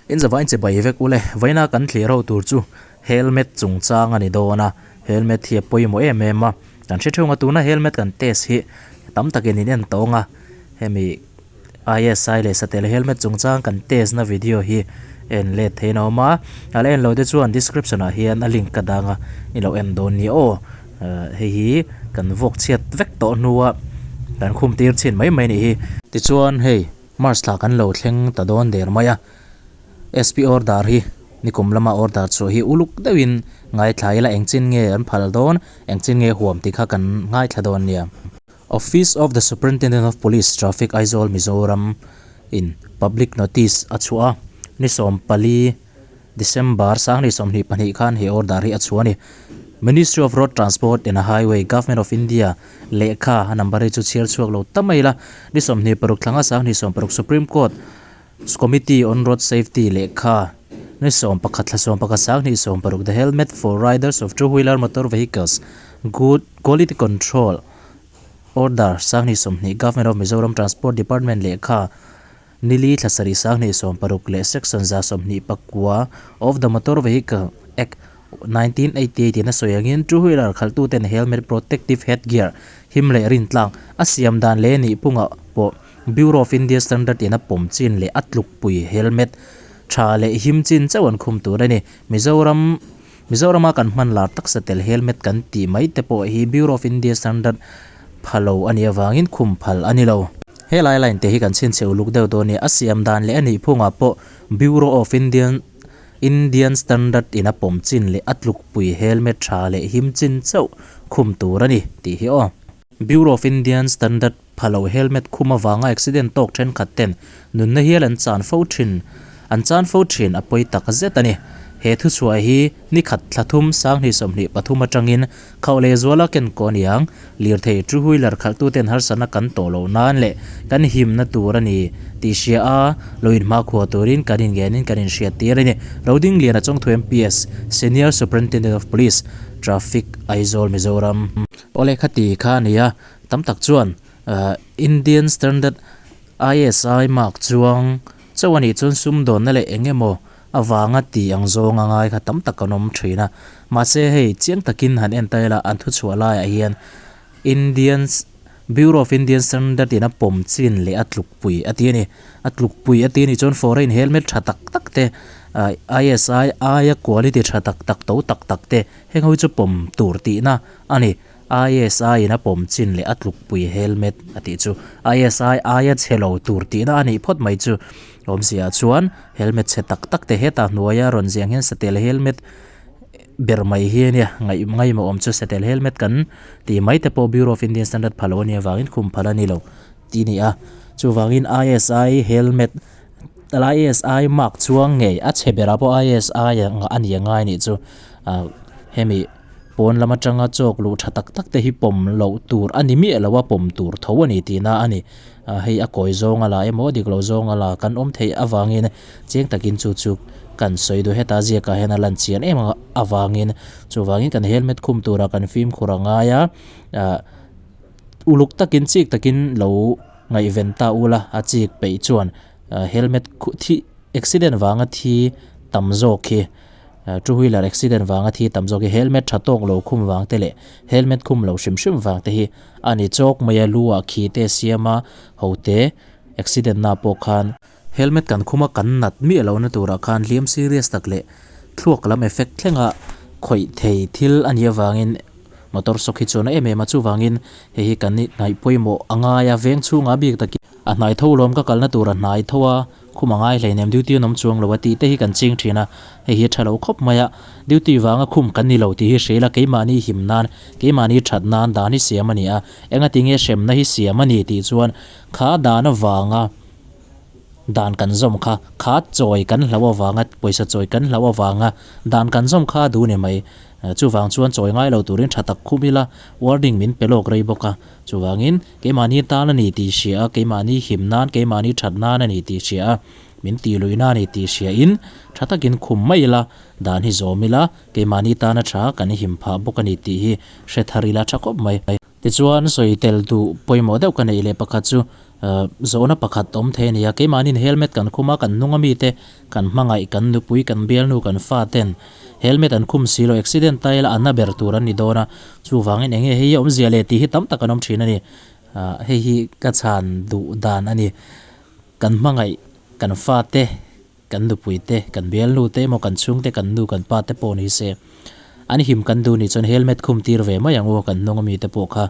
In zavain che bai vek ule, vawiina kan thlir ho tur chu helmet chungchang a ni dawn a, helmet hi a pawimawh em em a, kan hre thung a tuna helmet kan test hi tam takin in en tawng a, hemi ISI leh satel helmet chungchang kan test na video hi en let theiin a awm a, a la en lo te chuan description ah hian a link ka dang a i lo en dawn nia aw, hei hi kan vuak chhiat vek tawh hnua kan khum tir chhin mai mai a nih hi. Tichuan hei. March thla kan lo thleng ta dawn der mai a, SP order hi nikum lama order chhuah hi uluk deuhin ngaithla ila engchin nge an phal dawn, engchin nge huam tih kha kan ngaithla dawn nia. Office of the Superintendent of Police Traffic Aizawl Mizoram in Public Notice a chhuah a, ni 14 December 2022 khan he order hi a chhuah a ni. Ministry of Road Transport and Highway, Government of India lehkha a number hi chu chhiar chhuak lo ta mai la. Ni 26 thlanga 26 Supreme Court Committee on Road Safety lehkha ni 11 thla 11 2016 The Helmet for Riders of Two-Wheeler Motor Vehicles Good Quality Control Order 20 Government of Mizoram Transport Department lehkha Nili thla sarih 2016 leh Section 124 of the Motor Vehicle Act, 1988 in a sawi angin two wheeler khalhtuten helmet protective headgear him leh rintlak a siam dan leh nih phungah pawh Bureau of Indian Standard in a pawm chin leh a tlukpui helmet tha leh him chin chauh an khum tur a ni. Mizoram Mizorama kan hman lar taksa tel helmet kan tih mai te pawh hi Bureau of India Standard pha lo a nih avangin khum phal a ni lo. Helai line te hi kan chhinchhe uluk deuh dawn nia, a siam dan leh a nih phungah pawh Bureau of Indian Indian Standard in a pawm chin leh a tlukpui helmet tha leh him chin chauh khum tur a ni tih hi aw. Bureau of Indian Standard pha lo helmet khum avanga accident tawk thenkhat ten nunna hial an chan fo thin an chan fo thin a pawi tak zet a ni. He thuchhuah hi ni khat thla thum 2023 atangin khauh leh zuala ken kaw aniang lirthei two wheeler khalhtuten harsatna kan tawh loh nan leh kan himna tur a ni tih hria a lo inhmakhua turin kan inngenin kan inhriat tir a ni. Rodingliana Chawngthu MPS, Senior Superintendent of Police, Traffic, Aizawl, Mizoram. Awle khati kha a ni a, tam tak chuan Indian Standard ISI mark chuang chauh a nih chuan sumdawnna leh eng emaw avanga ti ang zawng a ngai kha tam tak an awm thin a. Mahse hei chiang takin han en ta ila an thuchhuah laiah hian Indian Bureau of Indian Standard in a pawm chin leh a tlukpui a ti a ni. A tlukpui a ti a nih chuan foreign helmet tha tak tak te ISI aia quality tha tak tak to tak tak te heng ho hi chu pawm tur tihna a ni. ISI in a pawm chin leh a tlukpui helmet a tih chu ISI aia chhe lo tur tihna a nih phawt mai chu. Awmzia chuan helmet chhe tak tak te hetah hnuaia rawn ziah ang hian satel helmet ber mai hi a nia ngaih ngaimawh awm chu satel helmet kan tih mai te pawh Bureau of Indian Standard pha lo a nih avangin khum phal a ni lo tih a ni a. Chuvangin ISI helmet ISI mark chuang ngei a chhe berah pawh ISI a ni a ngai a nih chu ah hemi. Pawn lam atanga chawk luh tha tak tak te hi pawm loh tur a ni miah lo a, pawm tur tho a ni tihna a ni. Hei a kawi zawng a la emaw dik lo zawng a la kan awm theih avangin chiang takin chu chu kan sawi duh heta ziakah hian a lan chian em avangin chuvangin kan helmet khum tura kan fimkhur a ngai a, uluk takin chik takin lo ngaihven ta ula a chik peih chuan helmet thi accident vanga thi tam zawk hi. Two wheeler accident vanga thi tam zawk hi helmet tha tawk lo khum vang te leh helmet khum lo hrim hrim vang te hi a ni chawk mai a lu ah khi te a siam a ho te accident na pawh khan helmet kan khum a kan nat miah lo na turah khan hliam serious tak leh thluak lam effect thlenga khawih thei thil a nih avangin motor sawk hi chuan a em em a chuvangin hei hi kan ngaih pawimawh a ngai a veng chhungah bik takin a hnai tho lawm ka kalna tur a hnai tho a. Khum a ngai hleinem duty an awm chuang lo a tih te hi kan ching thin a, hei hi a tha lo khawp mai a, duty vanga khum kan ni lo tih hi hria ila keimahni him nan, keimahni that nan dan hi siam a ni a, enga tinge hremna hi siam a ni tih chuan kha dan avanga dan kan zawm kha, kha chawi kan hlauh avanga pawisa chawi kan hlauh avanga dan kan zawm kha a duh ni mai, chuvang chuan chawi ngai lo turin tha tak khum ila warning min pe lawk rei bawk a. Chuvangin, keimahni tan a ni tih hria a, keimahni him nan, keimahni that nan a ni tih hria a, min tih luih na a ni tih hriain tha takin khum mai ila, dan hi zawm ila, keimahni tana tha kan him phah bawk a ni tih hi hre thar ila tha khawp mai. Tichuan, sawi tel duh pawimawh deuh ka neih leh pakhat chu. Zawhna pakhat awm thei a ni a, keimahniin helmet kan khum a, kan hnung ami te kan hmangaih, kan nupui, kan bialnu, kan fa ten helmet an khum si lo, accident ta ila a na ber tur an ni dawn a, chuvangin eng nge hei hi awmzia leh tih hi tam tak an awm thin a ni. Hei hi ka chhan duh dan a ni. Kan hmangaih, kan fa te, kan nupui te, kan bialnu te emaw kan chhungte, kan nu, kan pa te pawh ni se an him kan duh nih chuan helmet khum tir ve mai ang u, kan hnung ami te pawh kha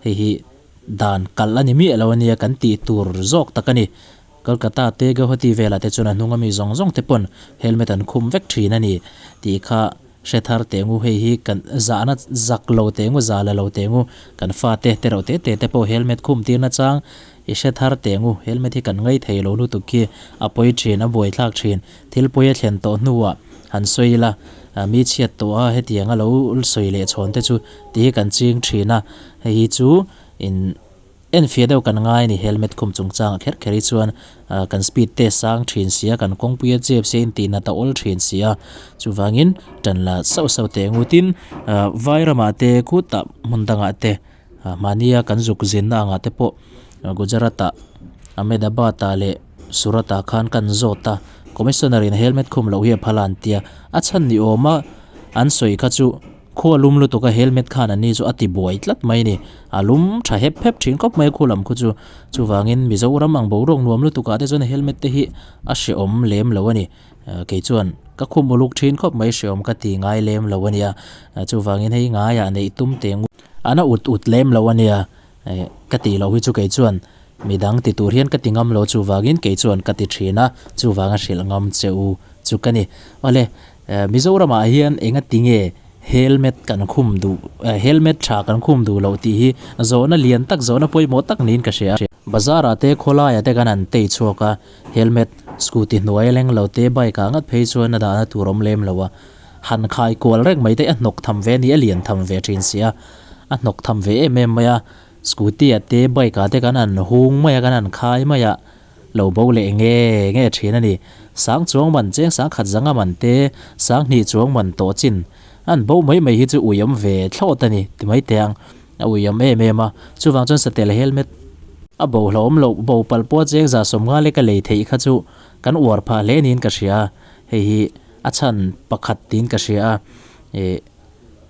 hei hi dan kalh a ni miah lo a nia kan tih tur zawk tak a ni. Kolkata te Guwahati velah te chuan a hnung ami zawng zawng te pawn helmet an khum vek thin a ni tih kha hre thar teh ngu hei hi kan zahna zak lo teh ngu zah la lo teh ngu kan fate te reuh te te te pawh helmet khum tir na chang i hre thar teh ngu helmet hi kan ngaih thei lo lutuk khi a pawi thin a buaithlak thin thil pawi a thlen tawh hnuah han sawi ila mi chhiat tawh a hetiang a lo sawi leh chhawn te chu tih hi kan ching thin a hei hi chu in Enfiah deuh kan ngai a ni, helmet khum chungchangah kher kher hi chuan kan speed te sang thin si a, kan kawngpui a chep si a, intihna ta awl thin si a, chuvangin tan la sauh sauh teh ngutin vai ramah te khutah hmun dangah te mahnia kan zuk zinna angah te pawh Gujarat ah Ahmedabad ah leh Surat ah khan kan zawt a, Commissioner in helmet khum loh hi a phal a an tia, a chhan ni awma an sawi kha chu. Khu a lum lutuk a helmet khan an ni chu a ti buai tlat mai a ni. A lum tha hep hep thin khawp mai a khu lam khu chu. Chuvangin Mizoram ang boruak nuam lutuk ah te chuan helmet te hi a hrehawm lem lo a ni. Kei chuan ka khum uluk thin khawp mai hrehawm ka ti ngai lem lo a nia. Chuvangin hei ngaiah neih tum teng an a ut ut lem lo a nia. Ka tih loh hi chu kei chuan midang ti tur hian ka ti ngam lo chuvangin kei chuan ka ti thin a, chuvang a hrilh ngam che u chu ka ni. Awle. Mizoramah hian enga tinge helmet kan khum duh helmet tha kan khum duh loh tih hi zawhna lian tak zawhna pawimawh tak niin ka hria. Bazar ah te khawlai ah te kan han tei chhuak a, helmet scooty hnuai a leng lo te bike ah ngat phei chuan a dahna tur awm lem lo a, han khai kual reng mai te a hnawk tham ve a ni a lian tham ve thin si a, a hnawk tham ve em em mai a, scooty ah te bike ah te kan han hung mai a kan han khai mai a. Lo bo leh nge nge thin a ni. Sang chuang man cheng sang khat zanga man te, sang hnih chuang man tawh chin an bo mai mai hi chu ui awm ve thlawt a ni ti mai teh ang. A ui awm em em a, chuvang chuan satel helmet a bo hlauhawm loh bo palh pawh cheng za sawmnga leka lei theih kha chu kan uar phah hle niin ka hria a, hei hi a chhan pakhat tiin ka hria a. Ih.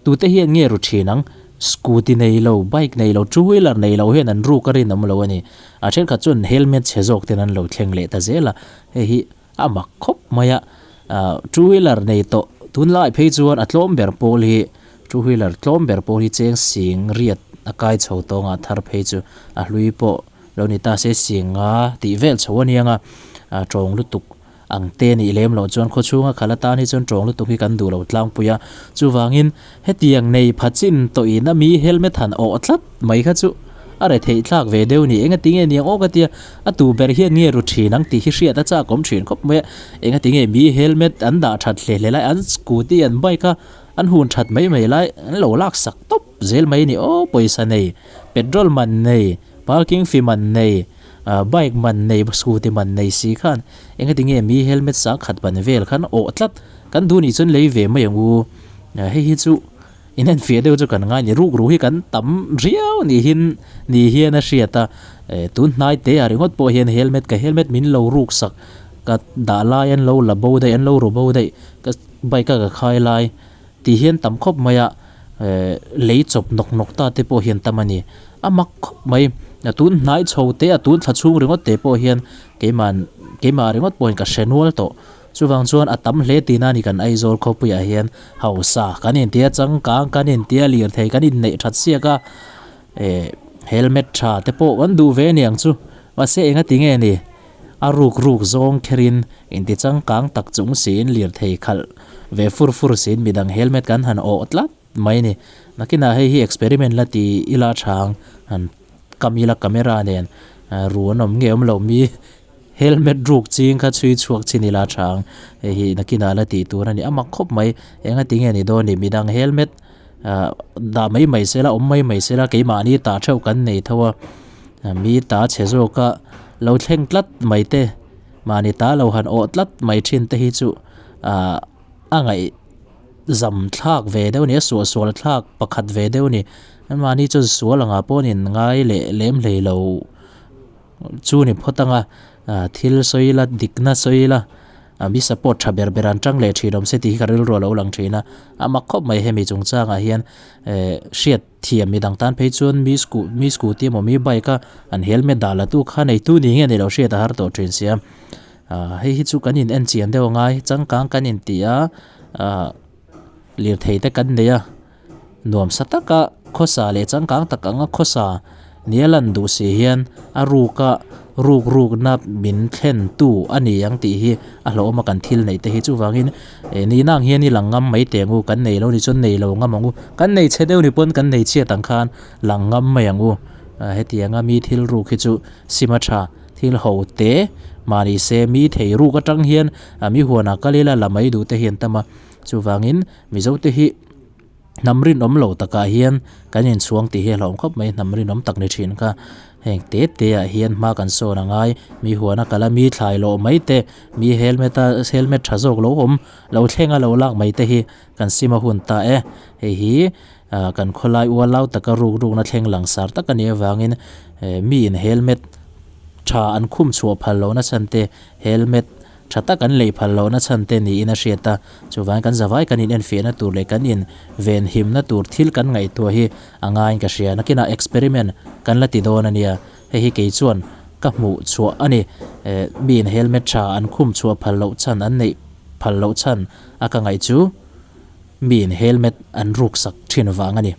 Tute hian nge ru thin ang? Scooty nei lo, bike nei lo, two wheeler nei lo hian an ruk a rinawm lo a ni. A thenkhat chuan helmet chhe zawk ten an lo thleng leh ta zel a, hei hi a mak khawp mai a. Two wheeler nei tawh tunlai phei chuan a tlawm ber pawl hi two wheeler tlawm ber pawl hi cheng sing riat a kai chho tawng a, thar phei chu a hlui pawh lo ni ta se sing nga tih vel chho a nia nga, tawng lutuk. Ang te nih lem loh chuan khawchhunga khal atan hi chuan tawng lutuk hi kan duh lo tlangpui a, chuvangin hetiang nei pha chin tawhin a mi helmet han awh tlat mai kha chu a re theih thlak ve deuh ni. Enga tinge niang aw ka tia, a tu ber hian nge ru thin ang tih hi hriat a chak awm thin khawp mai a, enga tinge mi helmet an dah that hle hle lai, an scooty an bike a an hun that mai mai lai an lo lak sak tawp zel mai ni aw, pawisa nei, petrol man nei, parking fee man nei. Bike man nei scooty man nei si khan engati nge mi helmet sang khat ban vel khan awh tlat kan duh nih chuan lei ve mai ang u hei hi chu in en fiah deuh chu kan ngai a ni ruk ruk hi kan tam riau ni hin ni hian a hriat a tun hnai te ah ringawt pawh hian helmet ka helmet min lo ruk sak ka dah lai an lo la bo daih an lo ru bo daih ka bike a ka khai lai tih hian tam khawp mai a lei chawp nawk nawk ta te pawh hian tam a ni. A mak khawp mai, a tun hnai chho te a tun thla chhung ringawt te pawh hian keimah keimah ringawt pawhin ka hre nual tawh. Chuvang chuan a tam hle tihna a ni kan Aizawl khawpuiah hian hausa kan intia changkang kan intia lirthei kan inneih that siak a, eh helmet tha te pawh kan duh ve aniang chu. Mahse engati nge ni a ruk ruk zawng kherin inti changkang tak chung siin lirthei khalh ve fur fur siin midang helmet kan han awh tlat. Mai ni. Nakinah hei hi experiment la ti ila chhang han kam ila camera nen ru an awm nge awm lo mi helmet ruk ching kha chhui chhuak chin ila chhang hei hi nakinah la tih tur a ni a mak khawp mai enga tinge ni dawn ni midang helmet ah dah mai mai sela awm mai mai sela keimahni tah theuh kan nei tho a mi ta chhe zawka lo thleng tlat mai te mahni ta lo han awh tlat mai thin te hi chu ah a ngaih. Zam thlak ve deuh a ni a, suah sual thlak pakhat ve deuh a ni. Anmahni chuan sual angah pawh an inngai leh lem hlei lo chu ni phawt anga thil sawi ila dikna sawi ila mi support tha ber ber an tang leh thin awm se tih hi ka rilru a lo lang thin a a mak khawp mai hemi chungchangah hian eh hriat thiam midang tan phei chuan mi sco mi scooty emaw mi bike a an helmet dah la tu kha neitu ni nge ni lo hriat a har tawh thin sia ah hei hi chu kan in en chian deuh angai changkang kan in tih a ah lirthei te kan nei a. Nuamsa taka khawsa leh changkang tak anga khawsa nia lan duh si hian a ruka ruk rukna min thlen tu a ni ang tih hi a hlauhawm a kan thil neih te hi chuvangin eh nihna ang hian i lang ngam mai teh ang u kan nei lo ni chuan nei lo ngam ang u kan nei chhe deuh ni pawn kan nei chhiat ang khan lang ngam mai ang u hetianga mi thil ruk hi chu sim a tha thil ho te mahni se mi thei ruk atang hian mi huanah kal ila la mai duh te hi an tam a chuvangin Mizo te hi hnam rinawm lo takah hian kan inchhuang tih hi a hlauhawm khawp mai, hnam rinawm tak ni thin kha. Heng te te ah hian hma kan sawn a ngai, mi huan a kal a, mi thlai lawh mai te, mi helmet a helmet tha zawk lo awm lo thleng a lo lak mai te hi kan sim a hun ta e. Hei hi ah kan khawlai ualau taka ruk rukna thleng langsar tak a nih avangin eh mi in helmet tha an khum chhuah phal lohna chhan te helmet Tha tak an lei phal lohna chhan te niin a hriat a, chuvangin kan zavai kan in enfiahna tur leh kan in venhimna tur thil kan ngaihtuah hi a ngaiin ka hria. Nakinah experiment kan la ti dawn a nia, hei hi kei chuan ka hmuh chhuah a ni. Miin helmet tha an khum chhuah phal loh chhan an neih phal loh chhan a ka ngaih chu miin helmet an ruksak thin vang a ni.